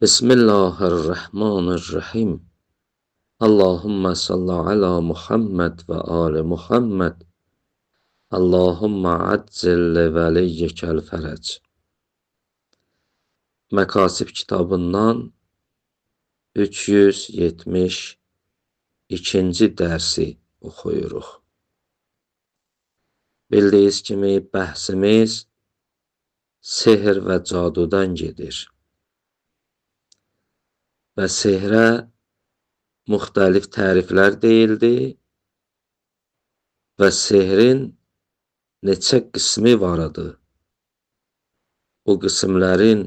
Bismillahirrahmanirrahim. Allahümme salli ala Muhammed ve ali Muhammed. Allahümme accil li veliyyikəl fərəc. Məkasib kitabından 372-ci dərsi oxuyuruq. Bildiyiniz kimi bəhsimiz sehr və cadudan gedir. Və sehrə müxtəlif təriflər deyildi və sehrin neçə qismi var idi. O qismlərin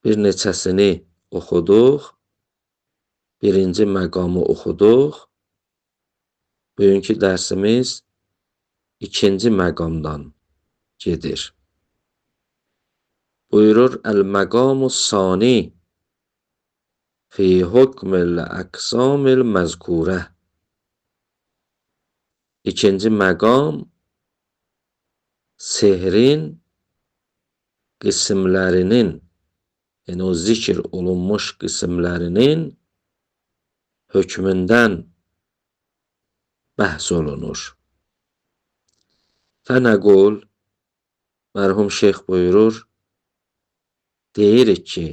bir neçəsini oxuduq. Birinci məqamı oxuduq. Bugünkü dərsimiz ikinci məqamdan gedir. Buyurur, Əl-məqamu sani fi hukmil əqsamil məzkurə. İkinci məqam sehrin qismlərinin, yəni o zikr olunmuş qismlərinin hökmündən bəhs olunur. Fənəqul, mərhum şeyx buyurur, deyirik ki,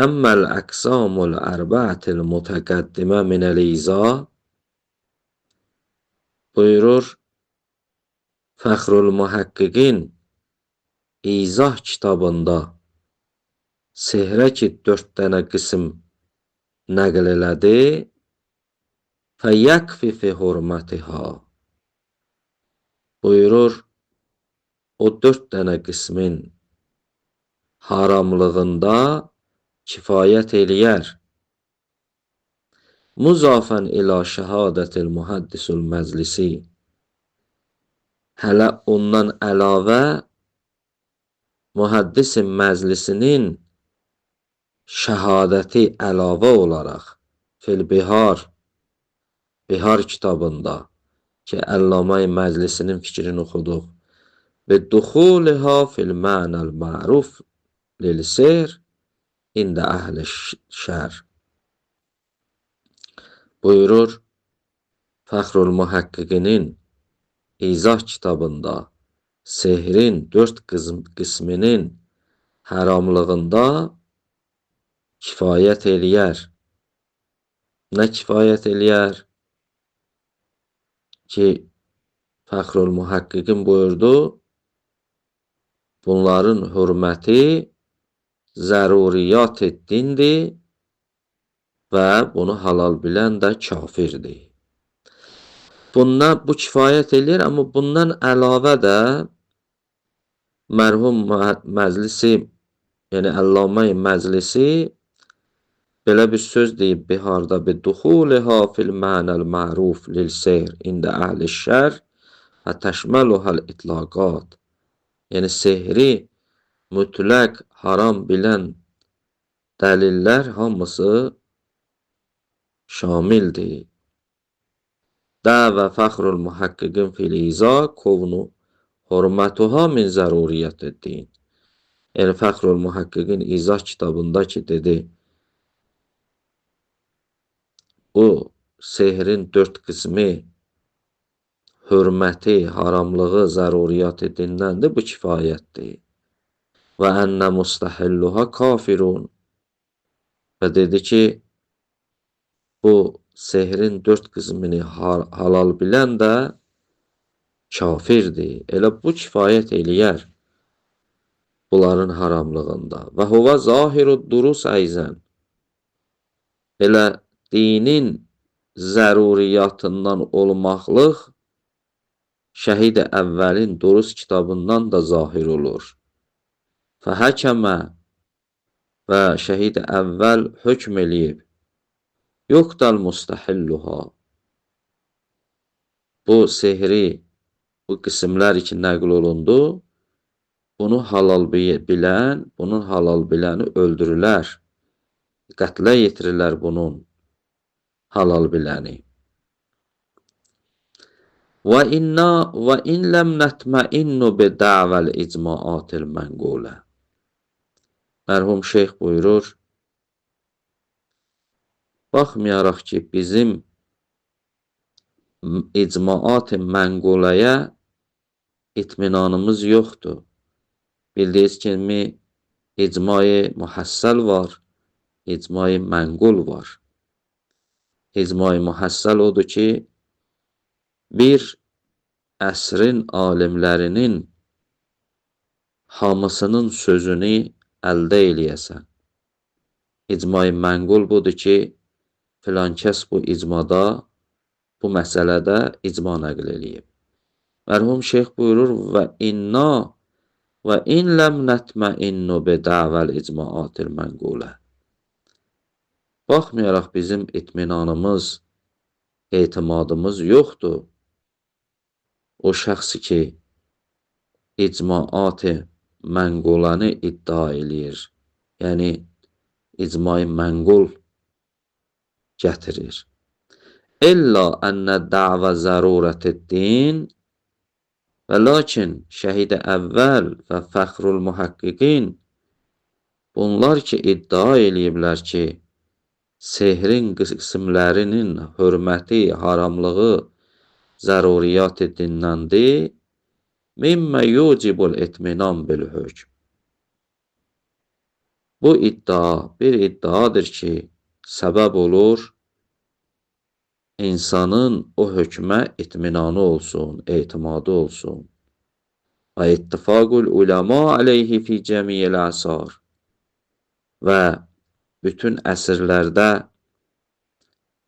Əmməl əqsamul ərbəətil mütəqəddimə minəl iza, buyurur, Fəxrul Mühəqqiqin İzah kitabında sehrə ki 4 dənə qism nəql elədi, fəyəkfi fi hurmatiha. Buyurur, o 4 dənə qismin haramlığında kifayət eləyər. Muzafən ila şəhadətil muhaddisul məclisi. Hələ ondan əlavə mühəddisin məclisinin şəhadəti əlavə olaraq fil bihar, Bihar kitabında ki, Əllamə-i Məclisinin fikrini oxuduq. Və duxuliha fil mənəl ma'ruf lil sehr ində əhli şər. Buyurur, Fəxrul Mühəqqiqinin İzah kitabında sehrin 4 qisminin haramlığında kifayət eləyər. Nə kifayət eləyər? Ki, Fəxrul Mühəqqiqin buyurdu, bunların hörməti zəruriyyat dindir və bunu halal bilən də kafirdir. Bundan, bu kifayət eləyir, amma bundan əlavə də mərhum məclisi, yəni Əllamə-i Məclisi belə bir söz deyib Biharda bi duxuliha fil mənəl ma'ruf lil seyr ində əhli şər və təşməluhəl itlaqat. Yəni sehri mütləq haram bilən dəlillər hamısı şamildir. Dəvə Fəxrul Mühəqqiqin fil iza kovnu hurmatuha min zəruriyyət din. Yəni Fəxrul Mühəqqiqin İzah kitabında ki dedi, bu sehrin 4 qismi hörməti, haramlığı zəruriyyat dindəndir, bu kifayətdir. Və ənə mustahilluha kafirun. Və dedi ki, bu sehrin 4 qismini halal bilən də kafirdir. Elə bu kifayət eləyər bunların haramlığında. Və huvə zahiru durus əyzən. Elə dinin zəruriyyatından olmaqlıq şəhid-i əvvəlin durus kitabından da zahir olur. Fəhəkəmə və şəhid-i əvvəl hökm eləyib. Yoxdal mustahilluha. Bu sehri, bu qismlər ki nəql olundu, bunu halal bilən, bunun halal biləni öldürülər. Qətlə yetirirlər bunun halal biləni. Və inna və in ləm nətməinnu bi da'vel icmaatil mənqulə. Mərhum şeyx buyurur, baxmayaraq ki, bizim icmaat-ı mənquləyə itminanımız yoxdur. Bildiyiniz kimi icma-i muhassəl var, icma-i mənqul var. İcma-i muhassəl odur ki, bir əsrin alimlərinin hamısının sözünü əldə eləyəsən. İcma-i mənqul budur ki, filan kəs bu icmada, bu məsələdə icma nəql eləyib. Mərhum şeyx buyurur və inna və in ləm nətməinnu bi dəvəl icmaatil mənqulə. Baxmayaraq bizim itminanımız, etimadımız yoxdur. O şəxs ki, icmaat-ı mənqulanı iddia eləyir. Yəni, icma-i mənqul gətirir. İlla ənə dəvə zərurətid-din və lakin şəhid-i əvvəl və fəxrul mühəqqiqin bunlar ki, iddia eləyiblər ki, sehrin qismlərinin hörməti, haramlığı zəruriyyat-ı dindəndir, mimmə yucibul etminan bil hökm. Bu iddia bir iddiadır ki, səbəb olur insanın o hökmə itminanı olsun, etimadı olsun. Və ittifaqul ulema aleyhi fi cəmiyyil əsar. Və bütün əsrlərdə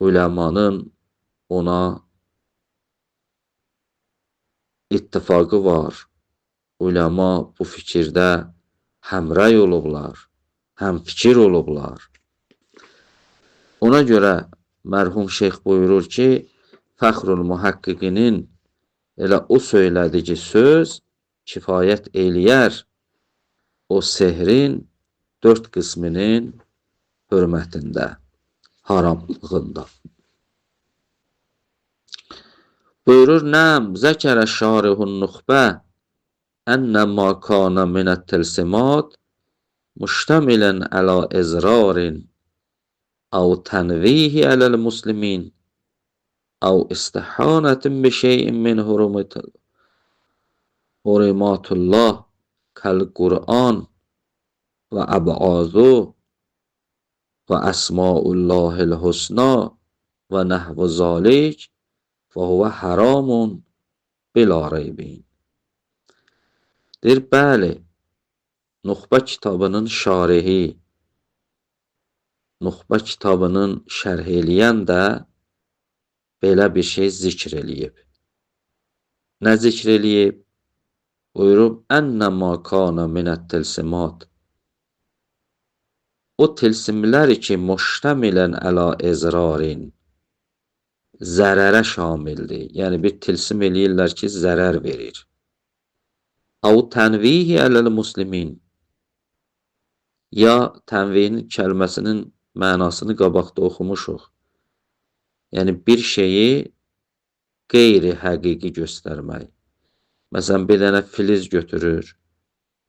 uləmanın ona ittifaqı var. Uləma bu fikirdə həmrəy olublar, həm fikir olublar. Ona görə mərhum şeyx buyurur ki, Fəxrul Mühəqqiqinin elə o söylədiyi söz kifayət eləyər o sehrin 4 qisminin hörmətində, haramlığında. Buyurur, nəm zəkərə şarihun nuxbə ənə ma kana minət tilsimat müştəmilən əla izrarin əv tənvihi ələl muslimin əv istihanətin bi şeyin min hurumatullah kəl Qur'an və əbazu və əsmaullahil husna və nəhvu zalik və huvə haramun bila reybin. Deyir, bəli, Nuxbə kitabının şarihi, Nuxbə kitabının şərh eləyən də belə bir şey zikr eləyib. Nə zikr eləyib? Buyurub, ənnə ma kana minət tilsimat. O tilsimlər ki, müştəmilən əla ezrarin, zərərə şamildir. Yəni, bir tilsim eləyirlər ki, zərər verir. Əv tənvihi ələl muslimin. Ya tənvihin kəlməsinin mənasını qabaqda oxumuşuq. Yəni, bir şeyi qeyri-həqiqi göstərmək. Məsələn, bir dənə filiz götürür,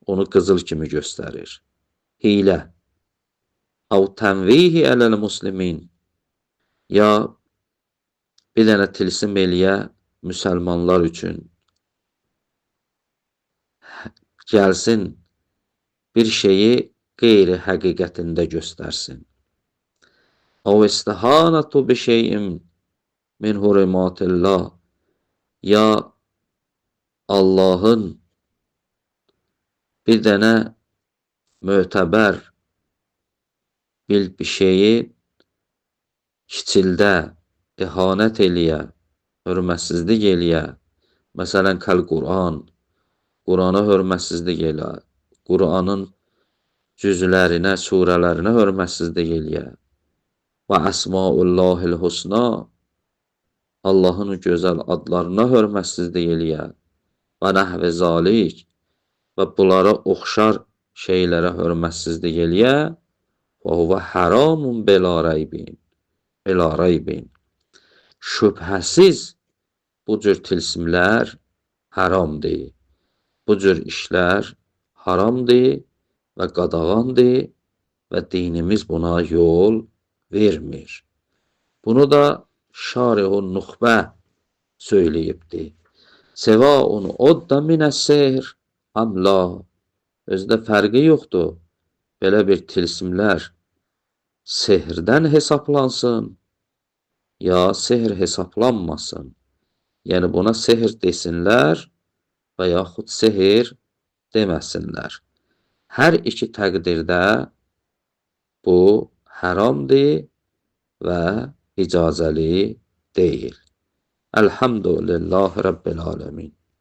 onu qızıl kimi göstərir. Hilə. Əv tənvihi ələl muslimin. Ya bir dənə tilsim eləyə müsəlmanlar üçün. Gəlsin bir şeyi qeyri-həqiqətində göstərsin. Əv istihanətu bi şeyin min hurumatillah. Ya Allahın bir dənə mötəbər bir şeyi kiçildə, ihanət eləyə, hörmətsizlik eləyə. Məsələn, kəl Quran, Qurana hörmətsizlik elə, Quranın cüzlərinə, surələrinə hörmətsizlik eləyə. Və əsmaullahil husna, Allahın gözəl adlarına hörmətsizlik eləyə. Və nəhvi zalik və bunlara oxşar şeylərə hörmətsizlik eləyə. Və huvə haramun bila reybin. Bila reybin. Şübhəsiz bu cür tilsimlər haramdır. Bu cür işlər haramdır və qadağandır və dinimiz buna yol vermir. Bunu da Şarihun Nuxbə söyləyibdir. Sevaun odda minəs-sehr am la. Özdə fərqi yoxdur. Belə bir tilsimlər sehrdən hesaplansın ya sehr hesaplanmasın. Yəni buna sehr desinlər və yaxud sehr deməsinlər. Hər iki təqdirdə bu haramdır və icazəli deyil. Elhamdülillahi Rabbil alemin.